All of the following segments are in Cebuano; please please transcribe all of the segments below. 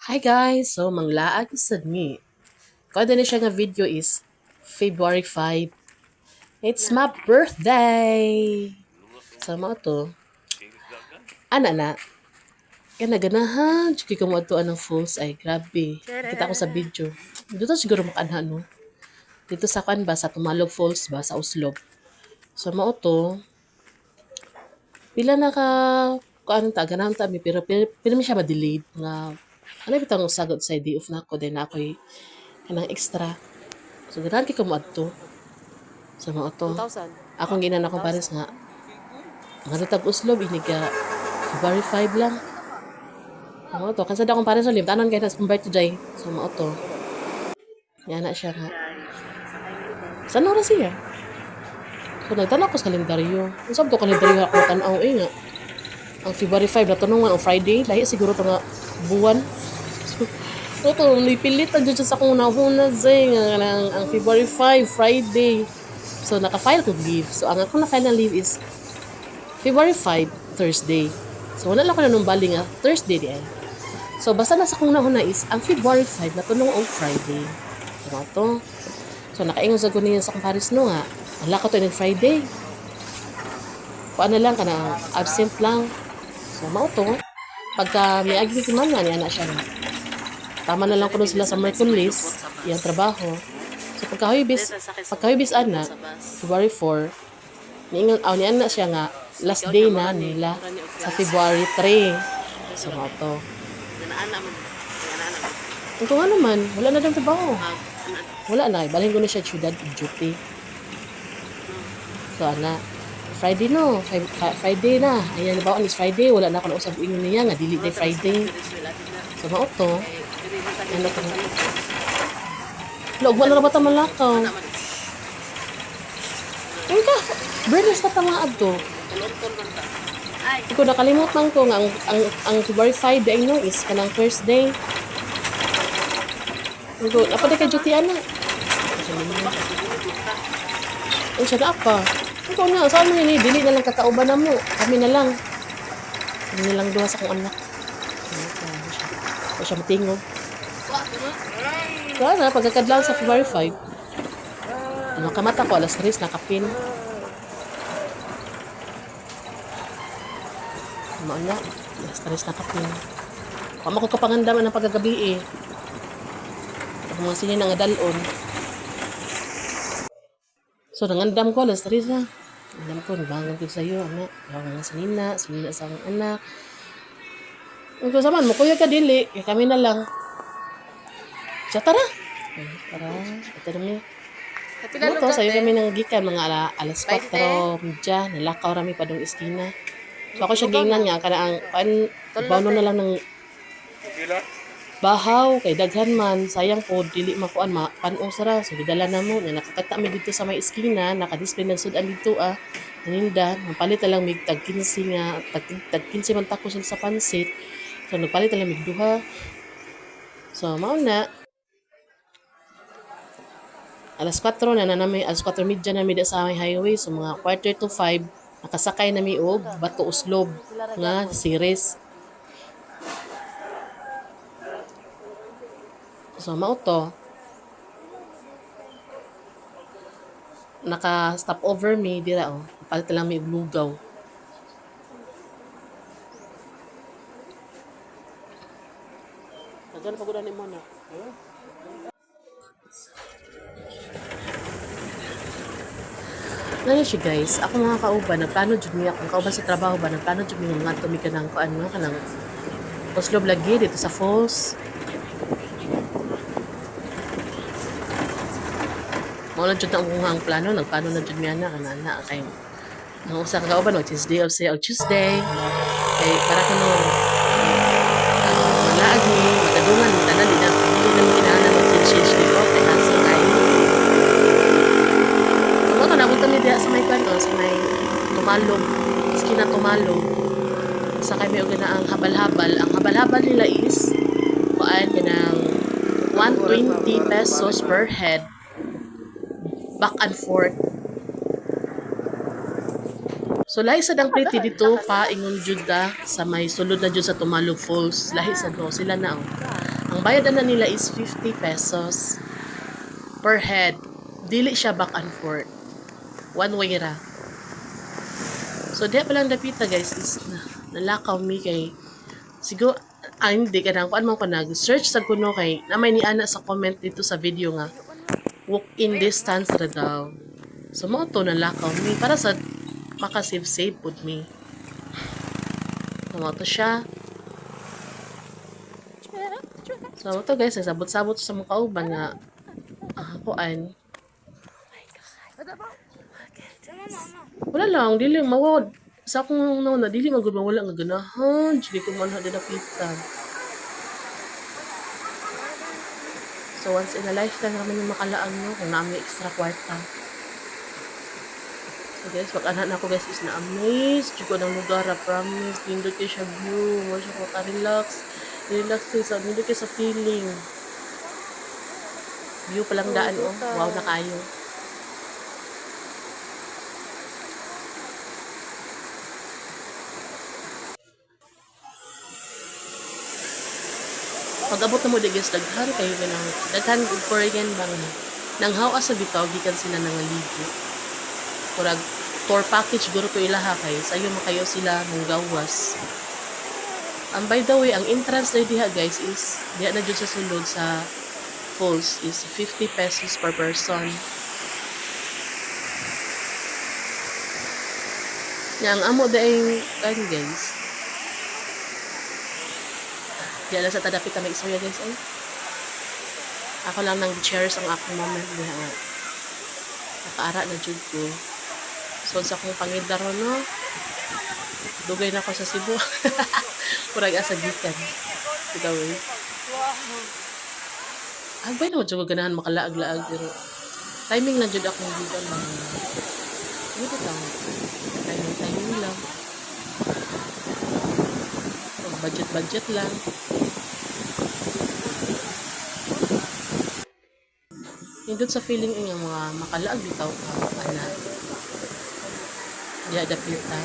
Hi guys! So, manglaag sad mi. Kuan ni siya nga video is February 5. It's my birthday! So, mao to. Ana na. Kaya naganahan, jud ko moadto anang falls ay grabe. Kita ko sa video. Dito siguro makaanha, no. Dito sa kuan ba, sa Tumalog Falls ba, sa Oslob. So mao to. Pila na ka kuan ta, ganahan ta mi, pero pero, pero mi siya ma-delayed nga ano bitang sagot sa day off nako, then ako'y kanang extra. So ganahan kay ko moadto. So mao to. 2,000. Akong ginan akong pares nga nga tag Oslob iniga February 5 lang. Mao to, kasi akong pares sa tanon kay tas birthday. So mao to. Nga na siya nga. Saan oras siya? So nagtanaw ko sa kalendaryo. Unsa ba to kalendaryo ako tan-aw eh nga. Ang February 5 na tunongan o Friday, lahi siguro to nga buwan. So, to nipilit ang jud sa akong nahuna zay nga kanang ang February 5 Friday. So naka-file ko leave. So ang ako na-file na leave is February 5 Thursday. So wala lang ko na nung bali nga Thursday di ay. So basta nasa akong nahuna is ang February 5 na tunong og Friday. So mao to. So nakaingon sa niya sa akong pares no nga, wala ka to in Friday. Kuan na lang kana absent lang. So mao to. Pagka may agi si mama niya na siya nga. Tama na lang kuno sila sa Merkulis, iyang trabaho. So pagka Huwebes ana, February 4, niingon aw niya na siya nga last day na nila sa February 3. So mao to. Ana man. Ana man. Kung ano man, wala na daw trabaho. Ana. Wala na, balhin ko na siya syudad duty. So ana, Friday no, Friday na. Ayan, ba is Friday, wala na ako nausab ingon niya nga dili day Friday. So mao to. Ano to? Log wala na ba ta malakaw? Uy ka, burners pa ta mga adto. Ay, Ikaw nakalimot man ko nga ang February 5 day no is kanang first day. Ikaw, apa di ka duty ana? Uy, siya na pa. Ikaw na, saan mo yun eh? Dili na lang kakauban na mo. Kami na lang. Kami na lang duha sa akong anak. Ano ka, ano siya. Ano siya matingog. Kaya na, pagkakadlaw sa February 5, nakamata ko, alas 3, nakapin. Mao na, alas 3 nakapin. Kama ko kapangandaman ng pagkagabi eh. Ang mga sinyo nga dalon. So, nangandam ko, alas 3 na. Nangandam ko, nabangon ko sa'yo, anak. Ako nga sinina, sinina sa akong anak. Ang ko saman, mukuya ka dili, kaya kami na lang. Siya, tara! Ay, tara, ito na mi. Pila Ano to, sa'yo kami nang gikan, mga alas 4, medya, nalakaw rami pa dong iskina. So ako siya giingnan nga, kana ang, kan, bawno na lang ng bahaw, kay daghan man, sayang po, dili makuan, mapanos ra. So gidala na mo, na nakakita mi dito sa may iskina, naka-display ng sudan dito ah, naninda, napalit na lang mig tag 15 nga, tag 15 man tako sila sa pansit. So nagpalit na lang mig duha. So mao na, alas 4 na na nami, alas 4:30 na mi sa may highway. So mga 4:45, nakasakay na mi og Bato Oslob nga series. So mao to. Naka stop over mi dira oh. Palit lang mi og lugaw. Tagal pa gud ani mo na. Ano siya guys, ako mga kauban, nagplano jud mi akong kauban sa trabaho ba, nagplano jud mi nga ngadto mi kanang kuan no, kanang Oslob lagi dito sa falls. Mao lang jud na akong ang plano, nagplano na jud mi ana kana ana kay ang usa ka kauban og Tuesday of say og Tuesday. Kay para kuno malaag mi magadungan mi tanan, di na mi kinahanglan mag change dito kay hassle kayo. Mao to, napunta mi diha sa may kuan oh, sa may Tumalog, iskina Tumalog. Sa kay may og ang habal-habal. Ang habal-habal nila is kuan kanang 120 pesos per head back and forth. So lahi sad ang pretty dito pa ingon jud da sa may sulod na jud sa Tumalog Falls. Lahi sad no sila na oh. Ang bayad na nila is 50 pesos per head. Dili siya back and forth. One way ra. So diha pa lang dapita, guys, is na, nalakaw mi kay siguro ay hindi ka na kuan man ko nag search sa kuno kay na may niana sa comment dito sa video nga walk in distance ra daw. So mao to, nalakaw mi para sa maka-save save pud mi. So mao to siya. So mao to, guys, nagsabot-sabot sa mga kauban nga kuan. Wala lang, dili mawod. Sa akong nauna, dili man gud mawala nga ganahan. Sige ko man di dapita. So once in a lifetime naman yung makalaag, no, kung naami extra kwarta. So guys, pag anak na ako, guys, is na-amaze jud ko ng lugar, ah, promise. Nindot kay siya view, mo siya maka-relax. Relax kay sa nindot kay sa feeling. View pa lang daan oh. Wow na kayo. Pag-abot na mo di, guys, daghan kayo ganang daghan og foreign bang nang hawa sa bitaw gikan sila nangaligo. Murag tour package guro to ilaha kay sayo makayo sila mong gawas. Ang by the way, ang entrance na diha, guys, is diha na jud sa sulod sa falls is 50 pesos per person. Nya ang amo daing kan, guys. Diha lang sa tadapit na may istorya, guys, ay. Ako lang nang cherish ang akong moment diha nga. Nakaara na jud ko. So sa akong pangidaro, no. Dugay na ako sa Cebu. Murag asa gikan. Ikaw eh. Agbay naman jud ko ganahan makalaag-laag pero timing lang jud akong gikan lang. Ano bitaw? Timing timing lang. Pag budget budget lang. Nindot sa feeling nga mga makalaag bitaw ka ana. Diha dapita.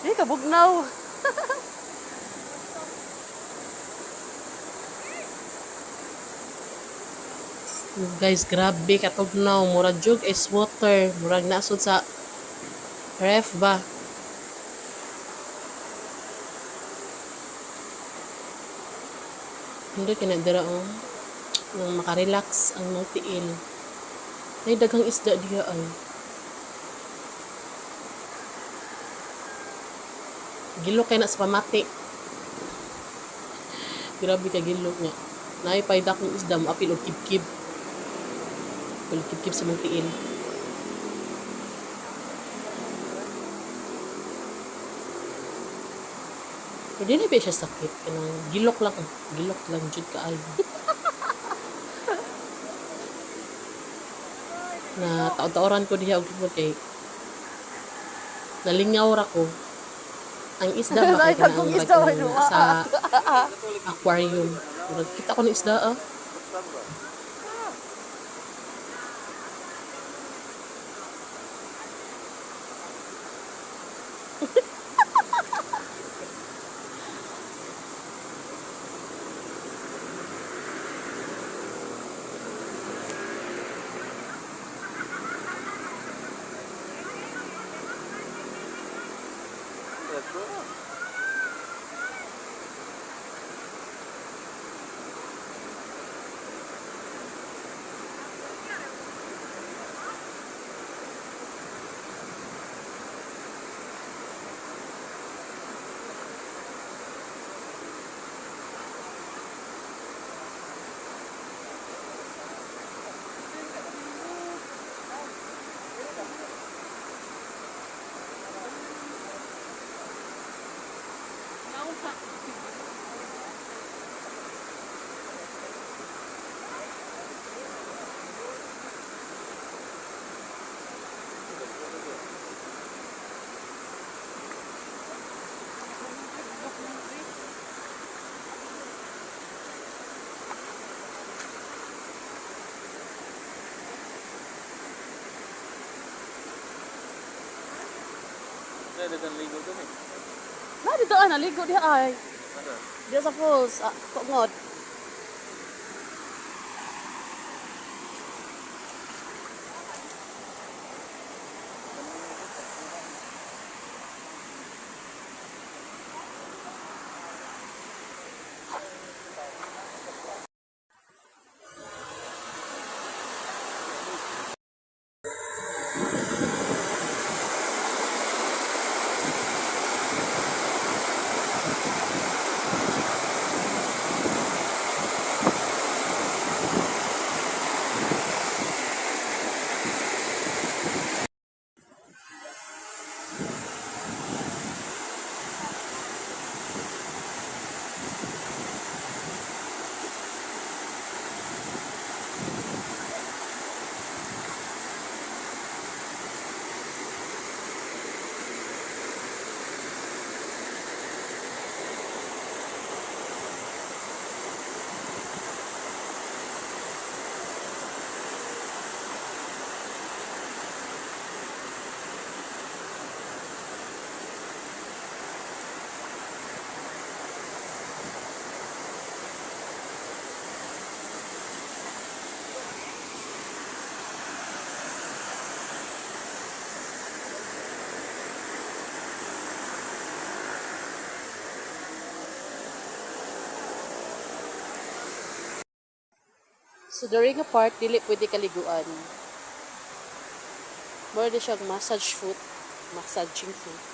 Di ka bugnaw. Guys, grabe katugnaw. Murag jug is water. Murag nasod sa ref ba. Hindi kina dira oh. Nang makarelax ang mga tiil. Nay daghang isda diha ay. Gilok kay na sa pamati. Grabe ka gilok nga. Naay pay dakong isda mo apil og kibkib. Apil og kibkib sa mong tiil. Pero dili ba siya sakit? Kanang gilok lang. Gilok lang jud kaayo. Na taon-taoran ko diha og tungod kay nalingaw ra ko. Ang isda ba kay Ay, kanang dagkong murag isda, kanang wala. sa aquarium. Murag kita ko ng isda ah. Dagan ligo dun eh. Na dito ah, naligo diha ay. Ano? Diha sa falls, ah, Tungod. So during a part, dili pwede kaliguan. More di siyang massage foot, massaging foot.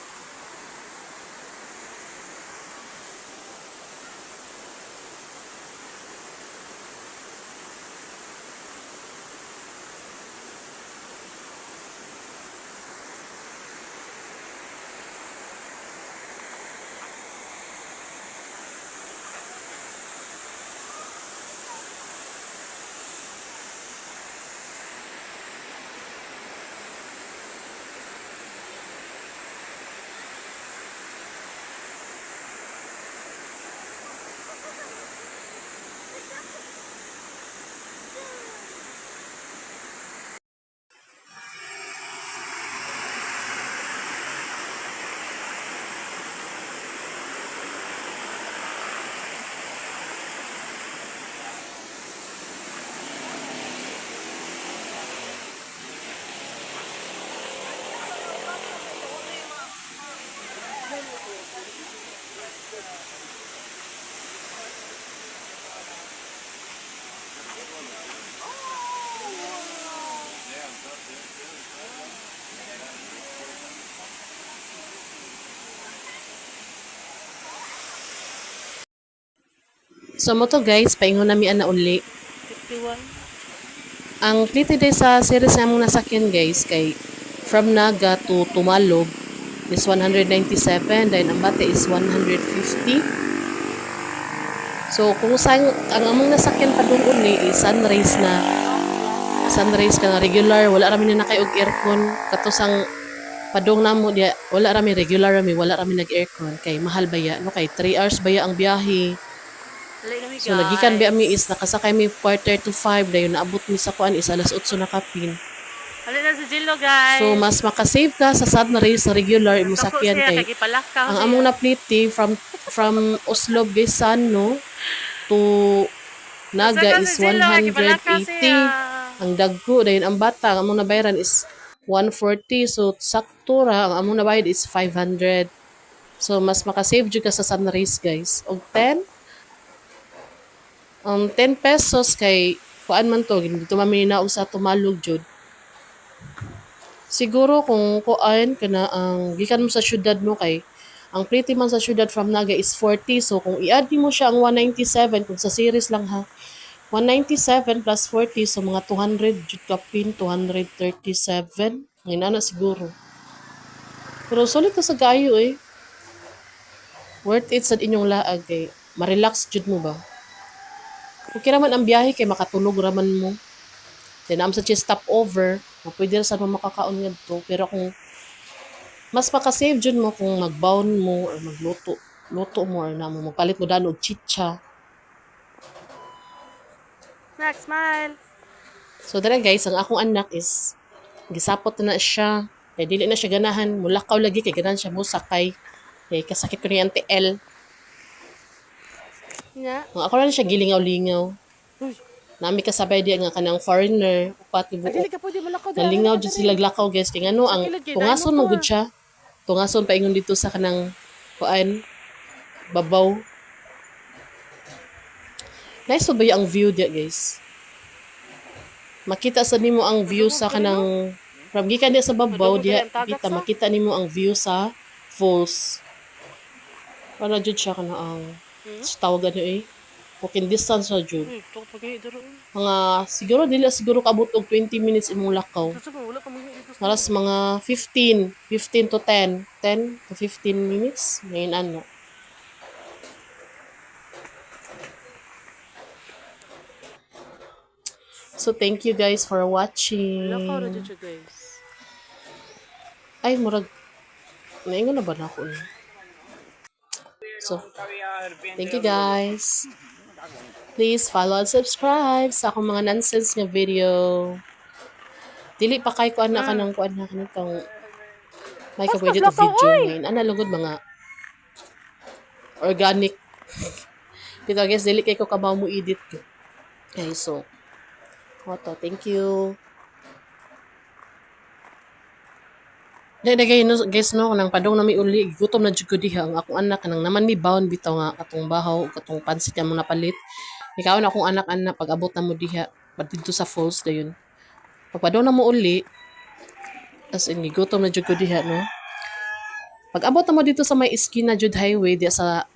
So mo to guys, paingon nami ana uli. 51. Ang plite day sa series na among nasakyan guys kay from Naga to Tumalog is 197, then ang bate is 150. So kung saan ang among nasakyan padung uli is sunrise na, sunrise ka na regular, wala rami na nakay og aircon kato sang padung namo diya, wala rami, regular rami, wala rami nag aircon kay mahal baya no, kay 3 hours baya ang biyahe. Dali kami, So nagikan biya mi is nakasakay mi 4:45, dayon naabot mi sa kuan is alas 8 na kapin. Dali na si Jillo, guys. So mas makasave ka sa sunrise sa regular imo Sako sakyan siya, kay kagipalakaw ang siya. among napliti from Oslob Gaysan no to Naga Sako is si Jillo, kagipalakaw 180. siya. Ang dagko dayon ang bata ang among nabayaran is 140, so sakto ra ang among nabayad is 500. So mas makasave jud ka sa sunrise guys. Og 10 ang 10 pesos kay kuan man to dito man na sa Tumalog jud. Siguro kung kuan kana ang gikan mo sa syudad mo kay ang pretty man sa syudad from Naga is 40, so kung i-add nimo siya ang 197, kung sa series lang ha, 197 plus 40, so mga 200 jud kapin, 237 ngina na siguro. Pero sulit na sa gayo eh, worth it sad inyong laag kay ma-relax jud mo ba. Okay raman ang biyahe kay makatulog raman mo. Then am sa stop over, mo pwede ra sad mo makakaon ngadto, pero kung mas makasave jud mo kung magbaon mo or magluto luto mo or na mo magpalit mo daan og chicha. Next, smile. So dara guys, ang akong anak is gisapot na na siya. Kay dili na siya ganahan, mulakaw lagi kay ganahan siya mosakay. Kay kasakit ko ni Auntie L. Nya. Ang ako lang siya gilingaw-lingaw. Uy. Nami kasabay diya nga kanang foreigner, upat ni Ay, dili buok. ka pwede malakaw dira. Nalingaw jud sila glakaw, guys, kay ngano ang kilid kay tungason dahil man mo gud siya. Tungason paingon dito sa kanang kuan babaw. Nice ba ang view diya, guys? Makita sa nimo ang view sa kanang from gikan diya sa babaw Madungog diha diri ang tagak kita sa. makita nimo ang view sa falls. Para jud siya kana ang tawagan niyo eh. Walking distance sa jud. Uy, tukod pag dito. Mga siguro dili siguro kaabot og 20 minutes imong lakaw. Sa wala pa mga dito. Maras mga 15, 15 to 10, 10 to 15 minutes, ngayon ano. So thank you guys for watching. Lakaw ra jud siya, guys. Ay, murag naingon na ba na ako ni? So, thank you guys. Please follow and subscribe sa akong mga nonsense nga video. Dili pa kay kuan na kanang kuan na kanitong may Pas ka pwede to maglakaw, video oy! ngayon. Ana lugod mga organic. Pero guys, dili kay ko kabaw mo edit ko. Okay, so to, thank you. Dai dai no, guys no, kanang padong na mi uli, gutom na jud ko diha ang akong anak kanang naman mi baon bitaw nga katong bahaw ug katong pansit nga mo napalit. Ikaw na akong anak ana pag abot na mo diha didto sa falls dayon. Pagpadong na mo uli, as in gigutom na jud ko diha no. Pag abot na mo dito sa may iskina jud highway diya sa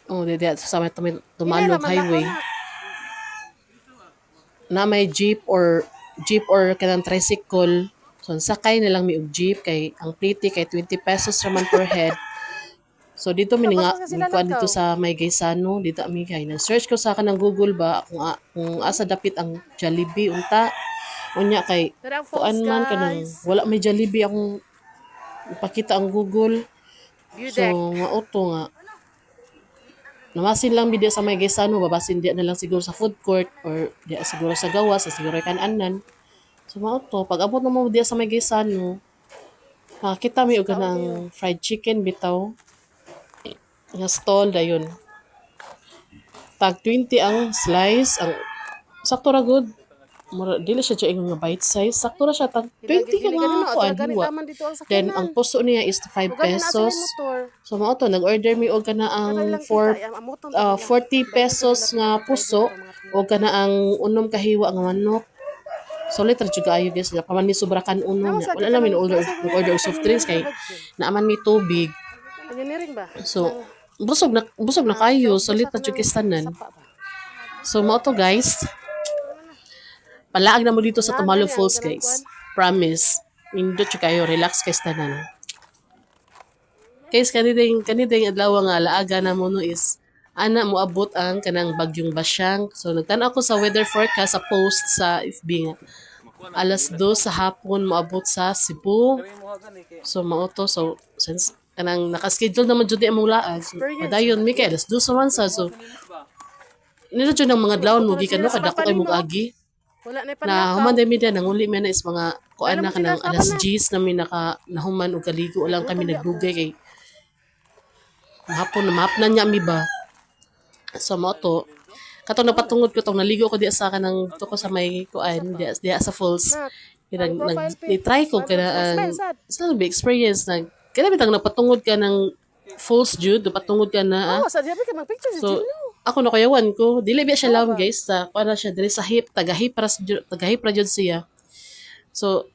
oh diya sa may Tumalog highway na may jeep or kanang tricycle. So sakay na lang mi og jeep kay ang plate kay 20 pesos raman per head. So dito mi nga Kapasok na sila kuan dito lakaw. sa may Gaisano, dito mi kay na search ko sa kanang Google ba kung kung asa dapit ang Jollibee unta. Unya kay Dara ang falls, kuan man kanang guys. wala may Jollibee akong ipakita ang Google. View So deck. mauto nga namasin lang mi diya sa may Gaisano, babasin diya na lang siguro sa food court or diya siguro sa gawas, sa siguro kananan. So mao to, pag abot na mo diya sa may Gaisano, nakakita mi og kanang fried chicken bitaw nga stall dayon. Tag 20 ang slice, ang sakto ra gud. Mura dili siya dya ingon nga bite size, sakto ra siya tag 20 ka Dili nga ganun, no? kuan Dili hiwa. taman dito ang Then sakyanan. ang puso niya is 5 Ug gani na sila pesos. motor. So mao to, nag-order mi og kana ang Karon lang 4 kita, ang motor 40 pesos nga puso o kana ang unom ka hiwa nga manok. Solid ra jud kaayo guys. Paman mi sobra kan unom na. Wala lang mi order order og soft drinks kay naaman mi tubig. Engineering ba? So busog na kayo, solid ra jud kay tanan. Sapa ba? So mao to guys. Palaag na mo dito sa Tumalo Falls guys. Promise. Indot jud kayo, relax kay tanan. Guys, kaniding adlaw nga laaga na mo no is ana moabot ang kanang bagyong Basyang. So nagtan-aw ko sa weather forecast sa post sa FB nga alas 2 sa hapon moabot sa Cebu. So mao to, so since kanang naka-schedule naman jud ni among laag. So, padayon mi kay alas 2 man sa, so nila jud ang mga adlawon mo gikan no kadako kay mog agi. Wala na Na panlakaw. human din mi diyan nanguli mi na is mga kuan na Wala mo kanang sila, alas sapa na. 10 na mi naka nahuman og kaligo lang kami nagdugay kay hapon na mahapnan niya mi ba. So mao to, katong napatungod ko tong naligo ko diya sa kanang to ko sa may kuan diya, diya sa falls. Nak, Kaya nag, ang profile pic. try ko kana ang Smile sad. sa be experience na kana bitang napatungod ka ng falls jud, napatungod ka na ah. Oh, sa diya ka mag-picture si So, Gino. ako nakayawan ko. Dili biya siya lawom guys. Sa, kuan na siya, dili sa hip. Tagahip ra, tagahip ra jud siya. So,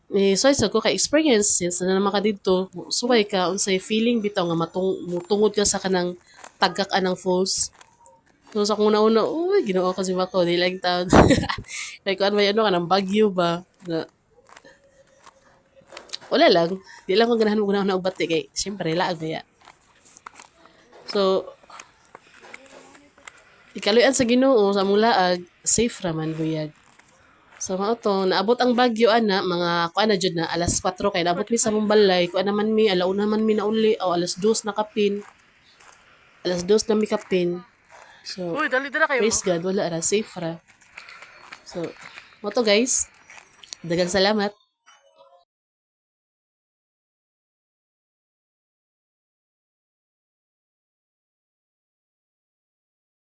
ni so sa ko kay experience since na naman ka didto, suway ka unsay feeling bitaw nga mutungod ka sa kanang tagak anang falls. So sa akong una-una, uy, Ginoo ko si Mako, di lang taon. Kay kuan may ano kanang bagyo ba na wala lang, di lang ko ganahan mo ganahan og bati kay syempre laag ba ya. So ikaluyan sa Ginoo sa among laag, safe ra man buyag. So mao to, naabot ang bagyo ana mga kuan na jud na alas 4 kay naabot mi sa among balay, kuan naman mi alauna man mi nauli o alas 2 na kapin. Alas 2 na mi kapin. So Uy, dali dala kayo. praise God, wala ra, safe ra. So, mao to guys. Daghang salamat.